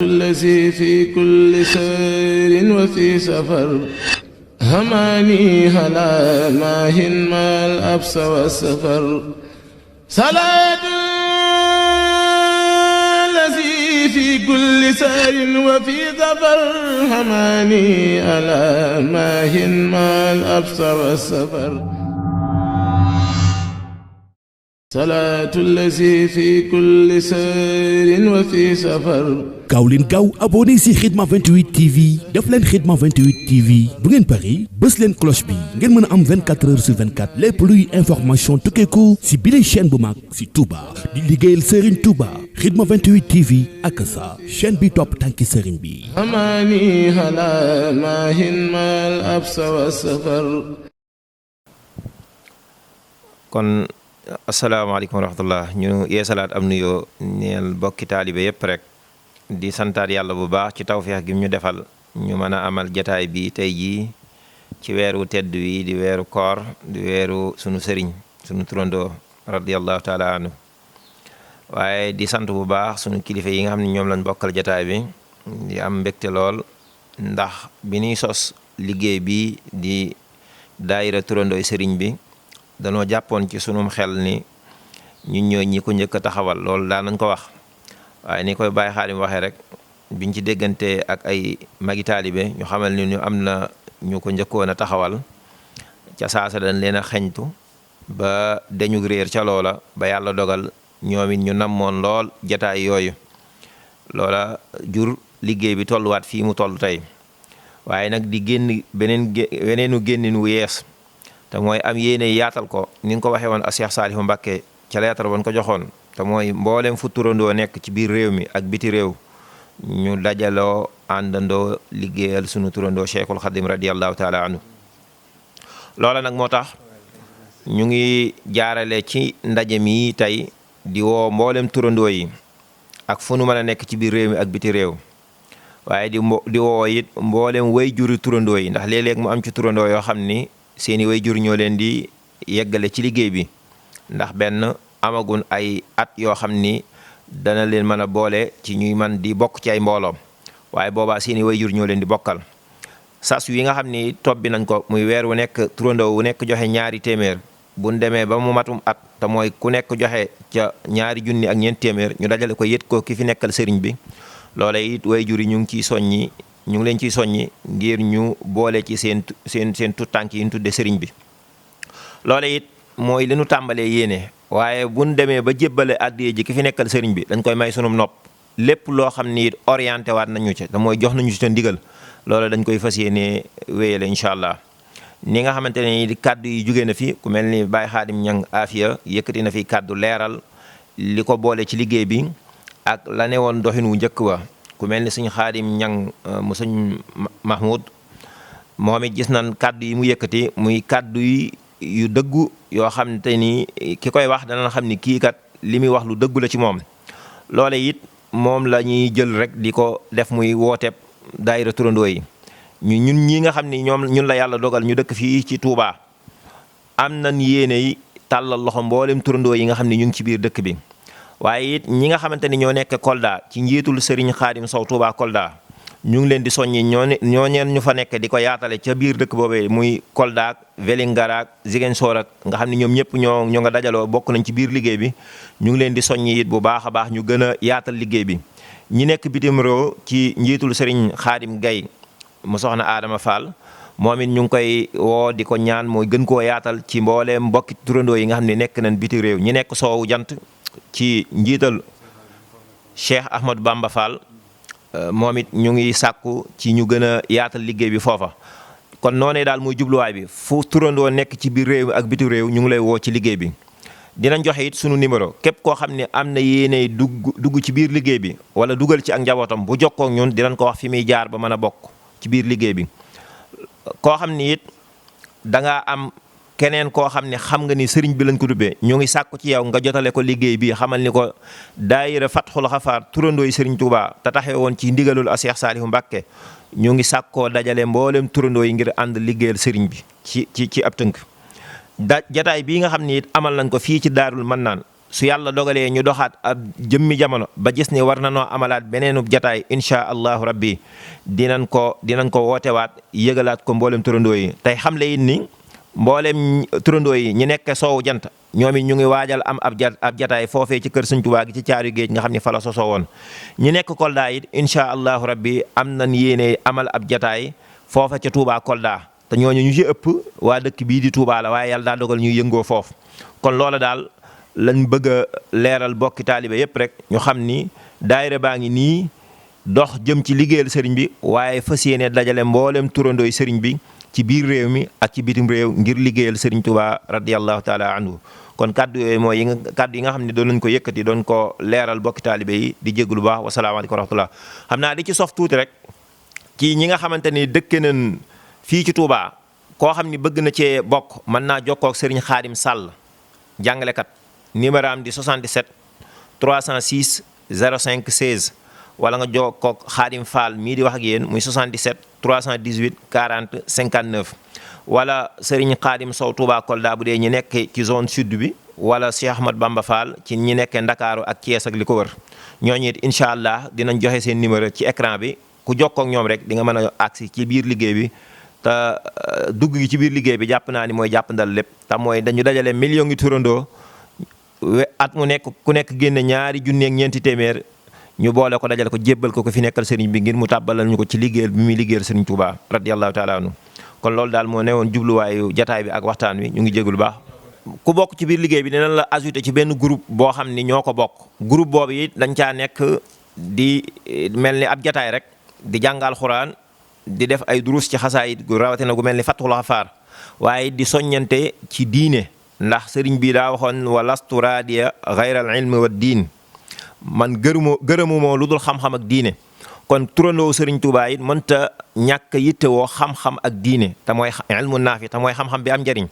الذي في كل سير وفي سفر هماني هلا ماهن ما الأبس والسفر صلاة الذي في كل سير وفي سفر هماني هلا ماهن ما الأبس والسفر صلاة الذي في كل سير وفي سفر. gaaw leen gaaw abonné si Khidma 28 TV def leen Khidma 28 TV bu ngeen pari bës leen cloche bi ngeen mën a am 24 heures sur 24 lépp luy information tukkeeku si bile chaîne bu mag si Touba di liggéeyal Serigne Touba Khidma 28 TV ak sa chaîne bi topp tànki Serigne bi. amaani hala maahin maal absa wa safar. kon asalaamaaleykum wa rahmatullah ñu yeesalaat am nuyoo ñeel bokki taalibe yépp rek di santaat yàlla bu baax ci tawfeex gi ñu defal ñu mën a amal jataay bi tey jii ci weeru tedd wi di weeru koor di weeru sunu sëriñ sunu turandoo radiyallahu taala anhu waaye di sant bu baax sunu kilifa yi nga xam ne ñoom lañ bokkal jataay bi di am mbégte lool ndax bi ñuy sos liggéey bi di daayira turandooy sëriñ bi danoo jàppoon ci sunum xel ni ñun ñoo ñi ko njëkk a taxawal loolu daan nañ ko wax waaye ni koy Baye Xaadim waxee rek biñ ci déggante ak ay magi taalibe ñu xamal ni ñu am na ñu ko njëkkoon a taxawal ca saasa dañ leen a xeñtu ba dañu réer ca loola ba yàlla dogal ñoom it ñu namoon lool jataay yooyu loola jur liggéey bi tolluwaat fii mu toll tey waaye nag di génn beneenu génnin wu yees te mooy am yéene yaatal ko ni nga ko waxee woon a Cheikh Saalihu Mbàkke ca leetar ban ko joxoon te mooy mboolem fu turandoo nekk ci biir réew mi ak biti réew ñu dajaloo àndandoo liggéeyal sunu turandoo Cheikhul Khadim radiyallahu taala anhu loola nag moo tax ñu ngi jaarale ci ndaje mi tey di woo mboolem turandoo yi ak fu nu mën a nekk ci biir réew mi ak biti réew waaye di woo it mboolem way juri turandoo yi ndax léeg-léeg mu am ci turandoo yoo xam ni seeni way jur ñoo leen di yeggale ci liggéey bi ndax benn amagun ay at yoo xam ni dana leen mën a boole ci ñuy man di bokk ci ay mbooloom waaye boobaa seeni way jur ñoo leen di bokkal sas yi nga xam ni topp bi nañ ko muy weer wu nekk turandoo wu nekk joxe ñaari téeméer buñ demee ba mu matum at te mooy ku nekk joxe ca ñaari junni ak ñeent téeméer ñu dajale ko yët ko ki fi nekkal sëriñ bi loola it way jur yi ñu ngi leen ciy soññi ngir ñu boole ci seen tuttànk yi ñu tudde sëriñ bi loole it mooy li ñu tàmbalee yéene waaye buñ demee ba jébbale àddiya ji ki fi nekkal sëriñ bi dañ koy may sunum nopp lépp loo xam ni it orienté waat nañu ci te mooy jox nañu ci te ndigal loolu dañ koy fas yéene wéyale incha allah ni nga xamante ne kàddu yi jógee na fi ku mel ni Baye Xaadim Ñang Afia yëkkati na fi kàddu leeral li ko boole ci liggéey bi ak la ne woon doxin wu njëkk wa ku mel ni suñ Xaadim Ñang mu suñ Mahmoud moom it gis nañ kàddu yi mu yëkkati muy kàddu yi yu dëggu yoo xam te ni ki koy wax dana xam ni kii kat li muy wax lu dëggu la ci moom loole it moom la ñuy jël rek di ko def muy wooteeb daayira turandoo yi ñun ñi nga xam ni ñun la yàlla dogal ñu dëkk fii ci Touba am nañ yéene yi tàllal loxo mboolem turandoo yi nga xam ni ñu ngi ci biir dëkk bi waaye it ñi nga xamante ni ñoo nekk Kolda ci njiitul Serigne Khadim Sow Touba Kolda ñu ngi leen di soññi ñooñeen ñu fa nekk di ko yaatale ca biir dëkk boobee muy Kolda ak Vélingara ak Ziguinchor ak nga xam ne ñoom ñëpp ñoo nga dajaloo bokk nañ ci biir liggéey bi ñu ngi leen di soññi it bu baax a baax ñu gën a yaatal liggéey bi ñi nekk bitim réew ci njiitul Serigne Khadim Gaye mu soxna Adama Fall moom it ñu ngi koy woo di ko ñaan mooy gën koo yaatal ci mbooleem mbokki turandoo yi nga xam ne nekk nañ biti réew ñi nekk soowu jant ci njiital Cheikh Ahmadou Bamba Fall moom it ñu ngi sàkku ci ñu gën a yaatal liggéey bi foofa kon noonee daal muy jubluwaay bi fu turandoo nekk ci biir réew ak biti réew ñu ngi lay woo ci liggéey bi dinañ joxe it sunu numéro képp koo xam ne am na yéene dugg ci biir liggéey bi wala dugal ci ak njabootam bu jokkoo ak ñun dinañ ko wax fi muy jaar ba mën a bokk ci biir liggéey bi koo xam ni it danga am keneen koo xam ne xam nga ni sëriñ bi lañ ko dubbee ñu ngi sàkku ci yow nga jotale ko liggéey bi xamal ni ko daayira Fatxul Xafaar turandooy sëriñ Touba te taxee woon ci ndigalul a Cheikh Saalihu Mbàkke ñu ngi sàkkoo dajale mboolem turandoo yi ngir ànd liggéeyal sëriñ bi ci ab tënk jataay bii nga xam ni it amal nañ ko fii ci Daarul Mannaan su yàlla dogalee ñu doxaat ab jëmmi jamono ba gis ni war na noo amalaat beneenub jataay insha allahu rabbi dinañ ko wootewaat yëgalaat ko mboolem turandoo yi tey xam le it ni mboolem turandoo yi ñi nekk soowu jant ñoom it ñu ngi waajal am ab jataay foofee ci kër Sëñ Tuubaa gi ci Caaru Géej nga xam ne fa la sosoo woon ñi nekk Kolda it insha allahu rabbi am nañ yéene amal ab jataay foofa ca Touba Kolda te ñooñu ñu ci ëpp waa dëkk bii di Touba la waaye yàlla daa dogal ñuy yëngoo foofu kon loola daal lañ bëgg a leeral bokki taalibe yépp rek ñu xam ni daayira baa ngi nii dox jëm ci liggéeyal sëriñ bi waaye fas yéene dajale mboolem turandooy sëriñ bi ci biir réew mi ak ci bitim réew ngir liggéeyal sëriñ Touba radiyallahu taala anhu kon kaddu yooyu mooy kaddu yi nga xam ne doon nañ ko yëkkati doon ko leeral bokki taalibe yi di jégalu baax wasalaamaaleykum wa rahmatullah xam naa di ci sof tuuti rek ci ñi nga xamante ni dëkke nañ fii ci Touba koo xam ni bëgg na cee bokk mën naa jokkoo ak sëriñ Xaadim Sall jàngalekat numéro am di 77 306 05 16 wala nga jokkoo ak Xaadim Fall mii di wax ak yéen muy 77 318 40 59 wala sëriñ Xaadim Sow Touba Kolda bu dee ñi nekk ci zone sud bi wala Cheikh Ahmad Bamba Fall ci ñi nekkee Ndakaaru ak Thiès ak li ko wër ñooñu it incha allah dinañ joxe seen numéro ci écran bi ku jokkoo ak ñoom rek di nga mën a agsi ci biir liggéey bi te dugg gi ci biir liggéey bi jàpp naa ni mooy jàppandal lépp te mooy dañu dajale million ngi turandoo at mu nekk ku nekk génne ñaari junni ak ñeenti téeméer ñu boole ko dajale ko jébbal ko fi nekkal sëriñ bi ngir mu tàbbalal ñu ko ci liggéeyal bi muy liggéeyal sëriñ Touba radiyallahu taala anhu kon loolu daal moo newoon jubluwaayu jataay bi ak waxtaan wi ñu ngi jégalu baax ku bokk ci biir liggéey bi dinañ la ajouté ci benn groupe boo xam ni ñoo ko bokk groupe boobu it dañ caa nekk di mel ni ab jataay rek di jàngal xuraan di def ay durus ci xasaayit gu rawatina gu mel ni Fathul Ghafaar waaye di soññante ci diine ndax sëriñ bi daa waxoon wa lastu raadiya gayral ilmi wa diin man gërëmu moo lu dul xam-xam ak diine kon turandoo sëriñ Touba it mënta ñàkk yittewoo xam-xam ak diine te mooy ilmu naafi te mooy xam-xam bi am njariñ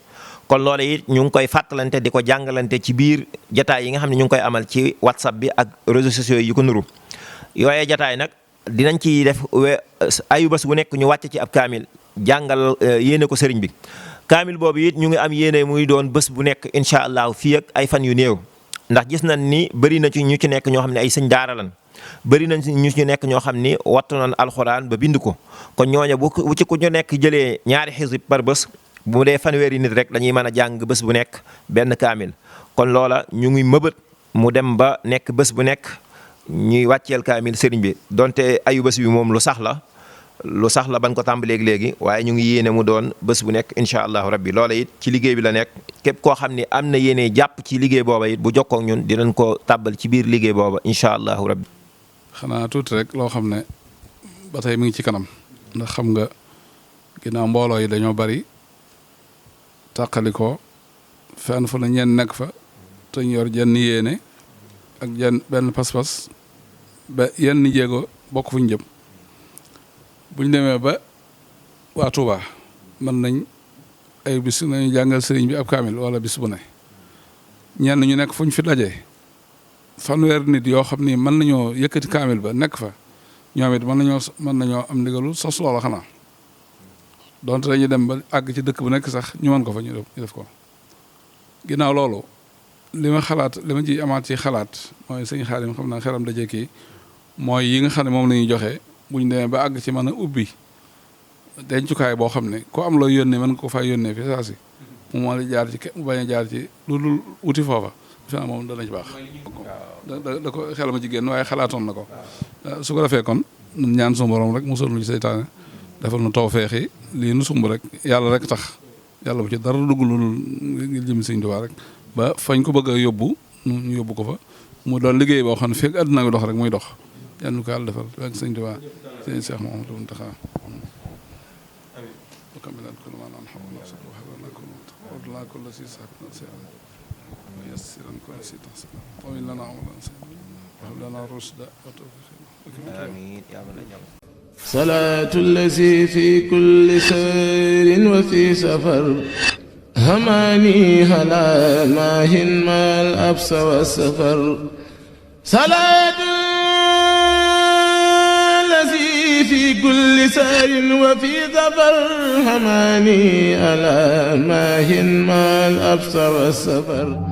kon loolu it ñu ngi koy fàttalante di ko jàngalante ci biir jataay yi nga xam ne ñu ngi koy amal ci WhatsApp bi ak réseaux sociaux yi ko nuru yooyee jataay nag dinañ ci def ayu bés bu nekk ñu wàcc ci ab kaamil jàngal yéene ko sëriñ bi kaamil boobu it ñu ngi am yéene muy doon bés bu nekk incha allah fii ak ay fan yu néew ndax gis nañ ni bëri na ci ñu ci nekk ñoo xam ne ay sëñ daara lan bëri nañ ñu ci nekk ñoo xam ni wattu nañ alxuraan ba bind ko kon ñooñu bu ci ku ñu nekk jëlee ñaari xisib par bés bu dee fanweeri nit rek dañuy mën a jàng bés bu nekk benn kaamil kon loola ñu ngi mëbët mu dem ba nekk bés bu nekk ñuy wàcceel kaamil sëriñ bi donte ayu bés bi moom lu sax la ban ko tàmbaleeg léegi waaye ñu ngi yéene mu doon bés bu nekk incha allahu rabbi loola it ci liggéey bi la nekk képp koo xam ni am na yéene jàpp ci liggéey booba it bu jokkoo ak ñun dinañ ko tàbbal ci biir liggéey booba incha allahu rabbi. xanaa tuuti rek loo xam ne ba tey mi ngi ci kanam ndax xam nga ginnaaw mbooloo yi dañoo bari tàqali ko fenn fu la ñeen nekk fa te ñu yor jenn yéene ak jenn benn pas-pas ba yenn jéego bokk fu ñu jëm bu ñu demee ba waa Touba mën nañ ay bis nañu jàngal sëriñ bi ab kaamil wala bis bu ne ñenn ñu nekk fu ñu fi dajee fanweer nit yoo xam ni mën nañoo yëkkati kaamil ba nekk fa ñoom it mën nañoo am ndigalu sos loola xanaa donte dañuy dem ba àgg ci dëkk bu nekk sax ñu mën ko fa ñu def ko ginnaaw loolu li ma ci amaat ci xalaat mooy sëñ Xaadim xam naa xelam dajee kii mooy yi nga xam ne moom la ñuy joxe bu ñu demee ba àgg ci mën a ubbi dencukaay boo xam ne ku am loo yónnee mën nga ko fay yónnee fi saa si mu moo la jaar ci mu bañ a jaar ci lu dul wuti foofa fi moom dana ci baax da ko xel ma ci génn waaye xalaatoon na ko su ko defee kon ñaan suñu borom rek musal nu ci seytaane defal nu tawfeexi lii nu sumb rek yàlla rek tax yàlla bu ci dara dugg lu ngir jëm Sëñ Tuubaa rek ba fañ ko bëgg a yóbbu ñu yóbbu ko fa mu doon liggéey boo xam ne fekk àdduna ngi dox rek muy dox yàlla nu ko yàlla defal ak Sëñ Tuubaa sëñ Cheikh Mouhamadou Mountakha وكملت كل ما نحو نفسك وحرنا كل وردنا كل شيء صاحبنا سيئا ويسرا كل شيء تحسنا طويل لنا عمرنا سيئا وهب لنا الرشد وتوفيقنا آمين يا رب العالمين. صلاة الذي في كل سير وفي سفر هماني هلا ماهن ما الأبس والسفر صلاة في كل سار وفي ظفر هماني ألا ماهن ما الأبصر والسفر